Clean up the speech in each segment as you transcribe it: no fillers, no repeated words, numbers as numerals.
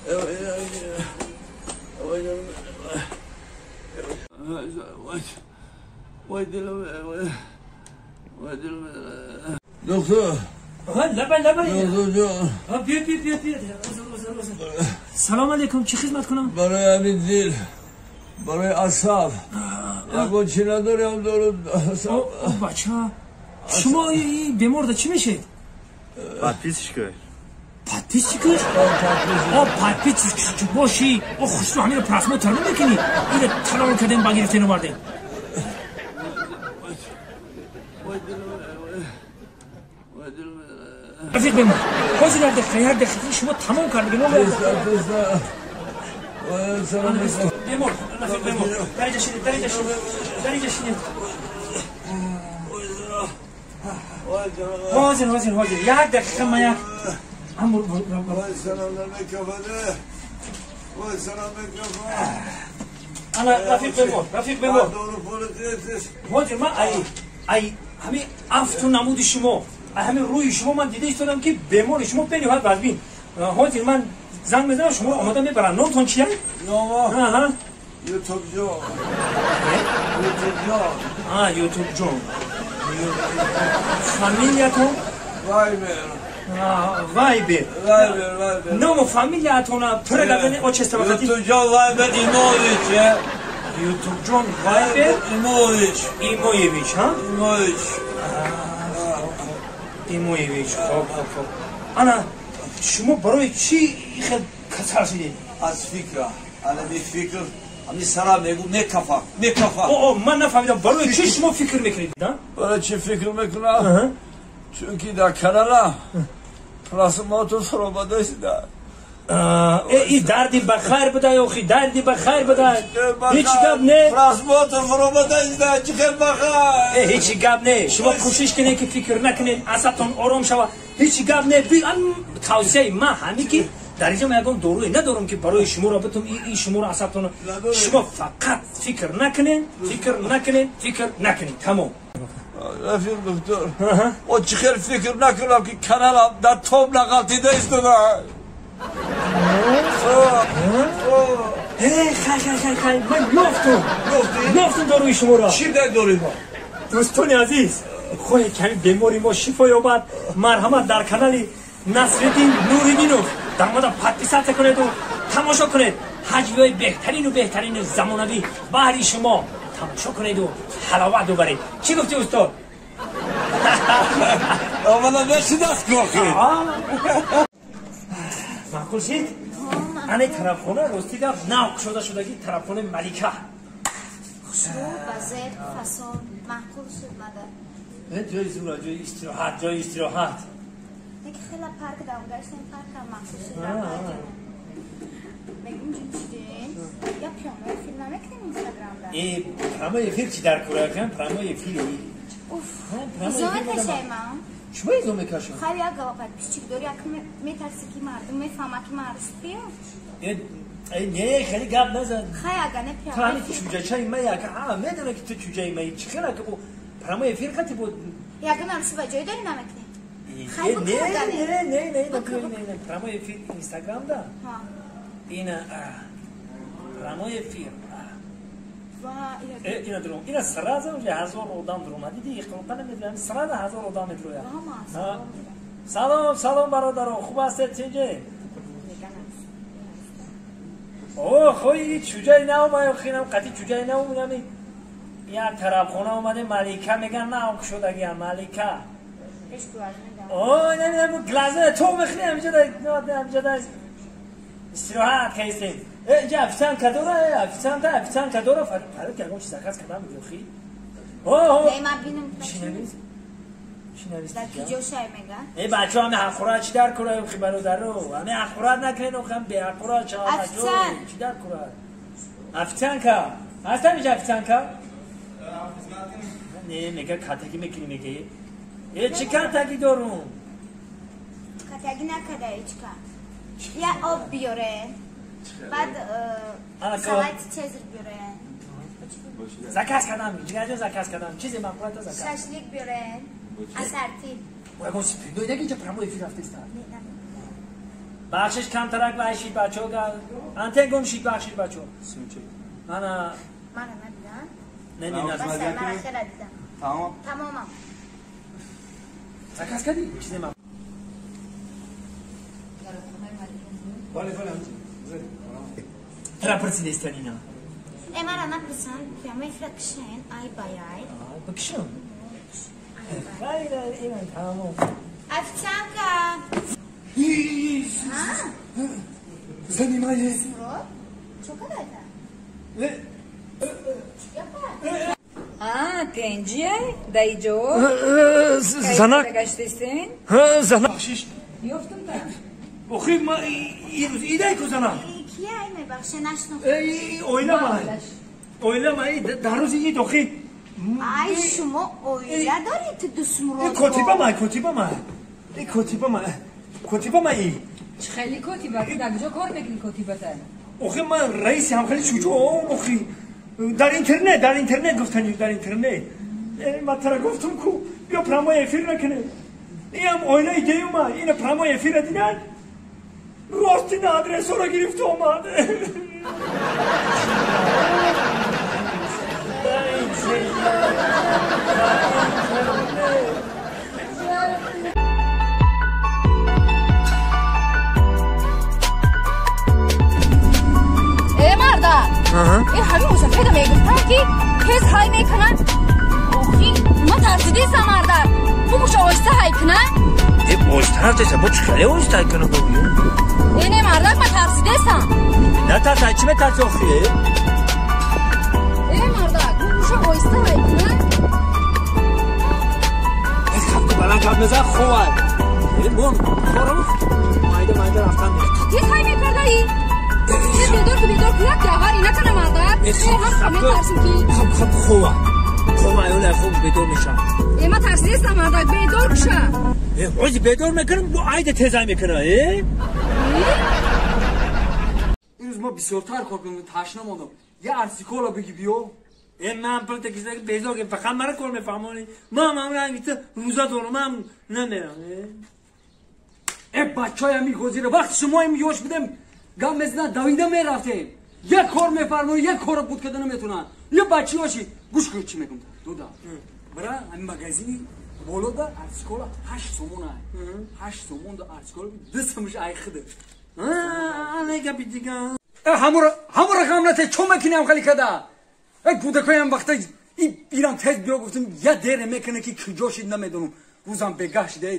دکتر لبه لبه بیا بیا بیا بیا. سلام علیکم، چی خدمت کنم؟ برای همین دیل، برای اعصاب یکو چی نداریم دارو. بچه شما این بیمار ده چی میشید؟ подписчик. Подписчик? О, подписчик боши, о хушру ҳамин просмотр намекунӣ. Ина талон кардем, ба гирифтем овардем. رفیق بمون حاضر در دقیقه هر دقیقه شما تمام کرد دیگه. بمون رفیق بمون، در اینجا شینید، در اینجا شینید، در اینجا شینید. حاضر حاضر حاضر، یک دقیقه من یک انا رفیق بمون، رفیق بمون. حاضر من ای همین افت و نمود شما، همین روی شما من دیده ایستادم که بیمار شما بنیاد وزبین. حاضر من زنگ میزنم شما آماده میبرن. نامتون چیه؟ نام یوتیوب جان. یوتیوب جان. یوتیوب جان. فامیلیتون؟ وایبر. وایبر. وایبر وایبر. نام و فامیلیتون پر گردن اوچسته وقتی. یوتیوب جان وایبر ایموویچ. یوتیوب جان وایبر ایموویچ. ایموویچ ها؟ ایموویچ. ایموویچ. خب خب خب. انا شما برای چی خیلی کسر شدید؟ از فکر، الان فکر همین سرم میگو میکفا میکفا. او من نفهمیدم برای چی شما فکر میکنید؟ برای چی فکر میکنم؟ چون در کانالا просмотр фуромада шуда. ای دردی بخیر بده یا دردی بخیر بده، هیچ گپ نه. просмотр фуромада шуда، چی خیر بخیر؟ هیچ گپ نه. شما کوشش کنید که فکر نکنید، اعصابتون آرام شود. هیچ گپ نه. توصیه من همین که در اینجا من یکم داروی ندارم که برای شما را بتم این شما را اعصابتون. شما فقط فکر نکنید، فکر نکنید، فکر نکنید، تمام. رفیق دکتر او چی خیر فکر نکنم که کانالم در توم نقلتیده ایستاده. خی خی خی خی من یافتم یافتم داروی شما را. چی داروی ما؟ دوستان عزیز، خواهی کمی بیماری ما شفا یابد، مرحمت در کانال نصرالدین نوریدینوف در مورد подписаться کنید و تماشا کنید. حجوی بهترین و بهترین زمانوی بهری شما تماشا کنید و حلاوت ببرید. چی گفتی استاد؟ آمدم نشی دست گوخی. معقول شد؟ ане тарафхона рости гап нав кушода шудаги тарафхонаи Малика. Хушрӯ, базер, фасон, маъқул шуд мада. ҷои зура, ҷои истироҳат, ҷои истироҳат. Яке хела парк дам гаштем, паркам маъқул шуд. Мегум ҷин я прямой эфир намекунем инстаграмда. Прямой эфир чи дар кора кам? Прямой эфир. Уф, изо мекашем ман? Чӣ изо мекашам? Хай як гапа подписчик дори, як метарси ки мардум мефаҳма ки ман арӯсиям. Не, хеле гап назан. Хай ага не прямой эфир. Ту чуҷачаи ман як, медонам ки ту чуҷаи ман. Чӣ хела ки прямой эфир хати буд. Ягон арӯсӣ ба ҷой дори намекунӣ? Не, не, не, не, не, прямой эфир инстаграмда. Ина прямой эфир. Ина дурум. Ина сразу уже 1000 одам дурума. Диди иқлоқа намедонам. Сразу 1000 одам медроя. Салом, салом бародаро. Хуб ҳастед чиҷе? О, хои чуҷаи нав ма хинам қати чуҷаи нав унами. Як тарафхона омаде Малика меган нав кушодагиам Малика. О, намедонам глаза то мехни ҳамиҷа да ҳамиҷа да истироҳат кардем. Инҷа официантка дора, официанта, официантка дора. Фарид ягон чиз заказ кардам мегӯхи. О, не, ман бинам. Чӣ навис? Чӣ навис? Дар киҷо шай мега? Бачаҳо ҳаме ҳақорат чӣ дар кора охи бародаро? Ҳаме ҳақорат накунед охи, ҳам беҳақорат шава бачаҳо. Чӣ дар кора? Официантка. Ҳастам инҷа официантка? Не, мега катагӣ мекунӣ меги. Чӣ катагӣ дорум? Катагӣ накарда ҳечка. Я об биёре. Баъд салати Цезар биёре. Заказ кардам, ҷигарҷон заказ кардам. Чизе маъқулата заказ. Шашлик биёре. Ассорти. Ягон спидой неки инҷа прямой эфир рафтеста. Бахшиш камтарак вайшид бачо антен гум шид бахшиш бачо. Ана мара надидан? Не не мара хела дидам. Тамом. Тамомам. Заказ кардӣ? Чизе ма. Бале бале. Тра пурсидистанина. Э мара напурсан, прямой эфира кишен, ай бай ай. Бикшам. Вай ина тамом. Официантка. Занимаюсь. Чё кадаета? А, тенҷие? Даиҷо? Занак. Гаштестен? Занак. Бахшиш. Ёфтум та. Охи ма ирӯз идай ку занак. Кия мебахше нашнохтам. Оила ма. Оила ма дар рӯзи ид охи. Ай шумо оила доред дусмурод? Котиба ма, котиба ма. Котиба ма. Котиба ма и. Чӣ хеле котиба? Ту дар куҷо кор мекунӣ котибата? Охи ман раиси ҳам хеле чуҷо охи. Дар интернет гуфтани, дар интернет. Ман тара гуфтум ку биё прямой эфир накунем. Иам оилаи деюма, ина прямой эфира диданд. Ростина адресора гирифта омад. Э марда! Э ҳамин мусафеда мегуфтам ки тез ҳай мекунад. Охи, ма тарсидисам марда. Бубуш оҳиста ҳай кунад. Э оҳиста рафтеса, бо чӣ хеле оҳиста ҳай кунам бубиё? Э не мардак, ма тарсидесам. Натарс, ай чӣ метарси охи? Э мардак, бубуша оҳиста ҳай кунад. Э хаб баланд гап мезан, ховад. Э мон хорам майда майда рафтан. Тез ҳай мекардаӣ? Бедор ки бедор ки як ҷавҳари накана мардак. Э ҳам метарсим ки. Хаб хаб хова. Хова аюла хоб бедор мешам. Э ма тарсидесам мардак, бедор куша. Э ҳози бедор мекунам, бо айда тезай мекуна, э? Имрӯз мо бисёртар кор кунем, ташна мондам. Я арсикола биги биё. Э ман пул такиса безор ки фақат мара кор мефаҳмонӣ. Ман ҳам ранги ту рӯза дорам, ман намерам. Э бачаи ҳамин ҳозира вақти шумо им ёш будем, гап мезанад, давида мерафтем. Як кор мефармоӣ, як корро буд карда наметавонад. Я бачи ёши, гӯш кун чӣ мегӯм. Дуда. Бара ҳамин магазини болода арсикола 8 сомон ай. 8 сомон да арсикола 2 сомаш ай хида. Не гапи дигар. Э ҳамура ғам нате, чо мекунӣ ҳам хали када? Э кӯдакоям вақта ирам тез биё гуфтум, я дере мекунӣ ки куҷо шид намедонам. Рӯзам бегаҳ шида.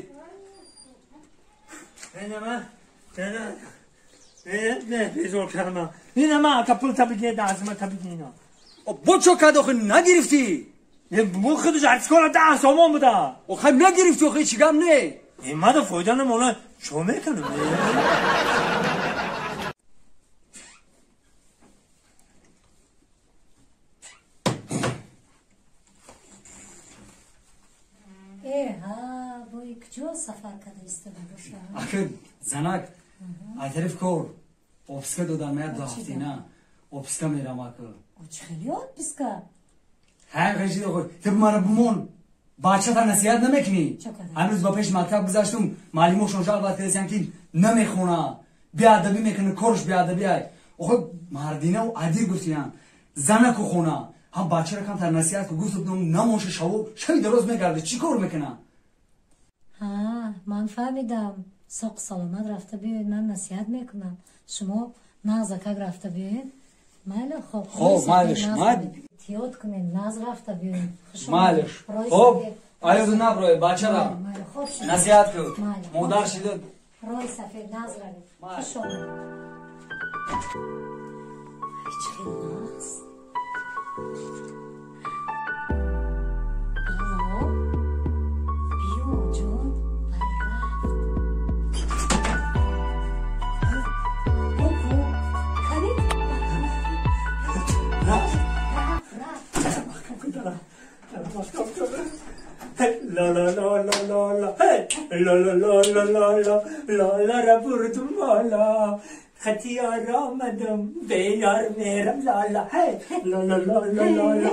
Не, не, безор кардам. Ина ма та пул та бигир, аз ма та бигир ина. Бо чо кад охи нагирифтӣ? Бо худаш арсикола 10 сомон буда. Охи нагирифтӣ, охи чӣ гап не? Э мада фоида намона, чо мекунам? Э ҳа, бои куҷо сафар карда истода боша? Ахи занак, ай тараф кор отпуска додам, я 2 ҳафта на. Отпуска мерам ака. Чӣ хеле отпуска? Ҳа, ғашид охи, ту мара бумон. Бачата насиҳат намекунӣ? Ҳамрӯз ба пеши мактаб гузаштум, муаллимошон жалбат кардасиян ки намехона, беадабӣ мекунӣ, корш беадабӣ ай. Охи мардинаву адир гуфтиян, занаку хона. Ҳам бачаро камтар насиҳат ку, гуфтум намоша шаву, шаби дароз мегарда, чӣ кор мекуна? Ҳа, ман фаҳмидам. Соқ саломат рафта биёед, ман насиҳат мекунам. Шумо нағзакак рафта биёед. Майли, хоб. Хоб, майлиш, майли. Эҳтиёт кунед, нағз рафта биёед. Майлиш. Хоб, аёду наброед, бачара. Насиҳат кун. Модар шида. Роҳи сафед нағз равед. Хуш омад. Ай, чӣ хел нағз. Алло, биё ҷон, вай рафт. Бобо, кани? Рафт. Рафт, рафт. La la la la la la, hey! La la la la la la, la la ra burdum la. Xatiyar omadim, beyor merim la la, hey! La la la la la la,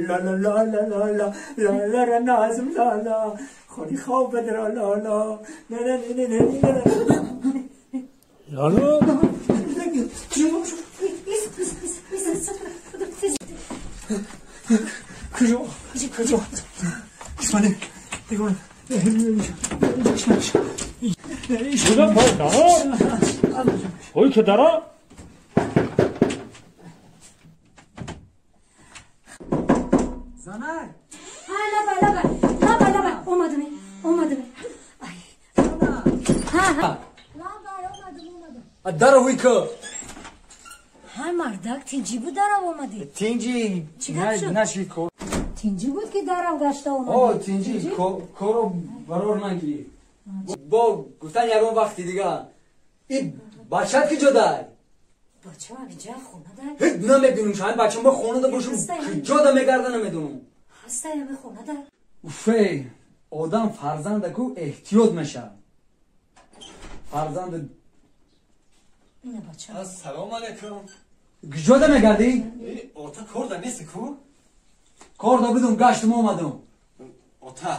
la la la la la la, la la ra nazim la la. Xoni خواب la la la, na na na na na na. Куҷо? Куҷо? Исмани, дигон. Ой, ки дара? Занай. Ҳа, лабай, лабай. Лабай, лабай. Омадам, омадам. Ай. Ҳа, ҳа. Лабай, омадам, омадам. Дара ҳуй ки. Ҳа, мардак, тинҷӣ буд дарав омадӣ? Тинҷӣ. Чӣ гап шуд? Наши кор. Тинҷӣ буд ки дарав гашта омадӣ? О, тинҷӣ. Корро барор нагирӣ. Бо гуфтан ягон вақти дига. И бачат ки ҷо дай? Бача ҷа хона дай. Ҳеҷ намедонам, шояд бачам ба хона да бошам, ҷо да мегарда намедонам. Ҳастай ами хона дай. Уфе, одам фарзанда ку эҳтиёт мешавад. Фарзанда Ина бача. Ассалому алайкум. Куҷо да мегардӣ? Ота кор да нести ку? Кор да будум, гаштум омадум. Ота.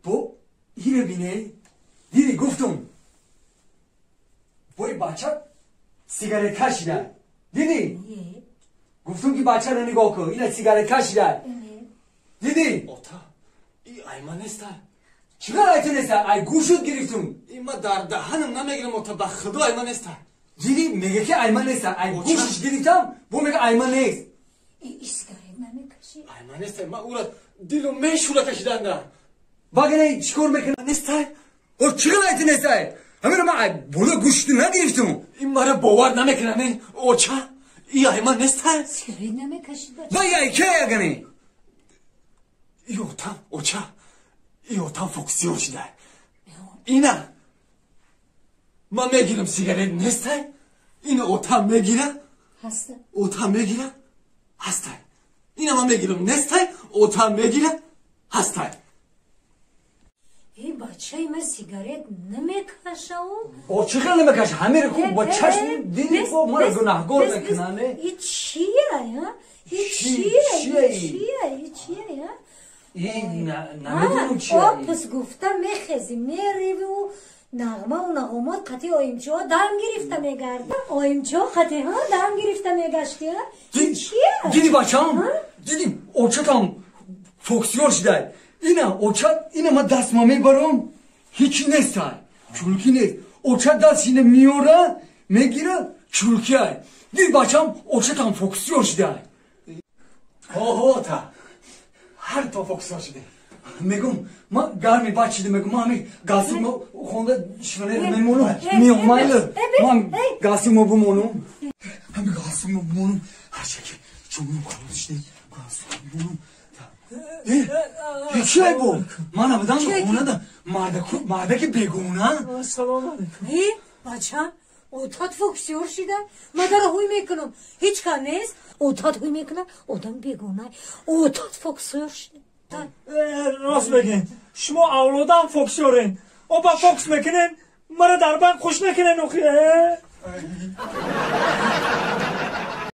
Бо ире бине, диди гуфтум. Бои бача сигарет кашида. Диди? Гуфтум ки бачаро нигоҳ кун, ина сигарет кашида. Диди? Ота, и айма неста. Чӣ қадар ай ту неста? Ай гӯшут гирифтум. И ма дар даҳанам намегирам, ота, ба худо айма неста. Диди, мега ки айма неста. Ай гӯшиш гирифтам, бо мега айма нест. И сигарет намекаши? Айма неста, ма ура дилу мешура кашиданда. Багане чӣ кор мекунам? Неста? О, чӣ қадар ай ту неста? Ҳамиро ман ай боло гӯшиту нагирифтум. И мара бовар намекунам, оча. И айма неста? Сигарет намекаши бача. Вай ай ке ягане? И отам, оча. И отам фокусиёр шида. Ина. Ман мегирам сигарет нестай. Ина отам мегира. Ҳаста. Отам мегира. Ҳастай. Ина ман мегирам нестай. Отам мегира. Ҳастай. Эй бачаи ман сигарет намекашау? О, чӣ хел намекаша? Ҳамиро ку бо чашм диди бо маро гунаҳгор мекунане. И чия, а? И чия, и чия, и чия, а? И намедонам чия. Опус гуфта мехези, мериву нағмаву нағомот қати оимчиҳо дам гирифта мегарда. Оимчиҳо қати ҳа дам гирифта мегашти, а? И чия? Диди бачам? Диди очатам фокусёр шидай. Ина очат, ина ма дастма мебарам, ҳеҷ нестай, чулки нест. Очат даст ина меёра, мегира, чулки ай. Диди бачам, очатам фокусёр шидай. Ҳо, ҳо, ота. Ҳар то фокусёр шидай. Мегум, ма гарми бачида, мегум, ма ҳами газимо хонда шифонер мемонам, меом майли. Ман газимо бимонам. Ҳами газимо бимонам. Ҳар чаки чунум халос шидай, газимо бимонам. Чӣ бо? Ман абадан хонада мардаки бегуна. Ассалому алайкум. Э, бача, отат фокусёр шида. Ма дара ҳуй мекунам. Ҳеҷ кас нест. Отат ҳуй мекунам, одам бегуна. Отат фокусёр шида. Рост мегин. Шумо авлодам фокусёрен. Оба фокус мекунен, мара дар банк хуш накунен охи.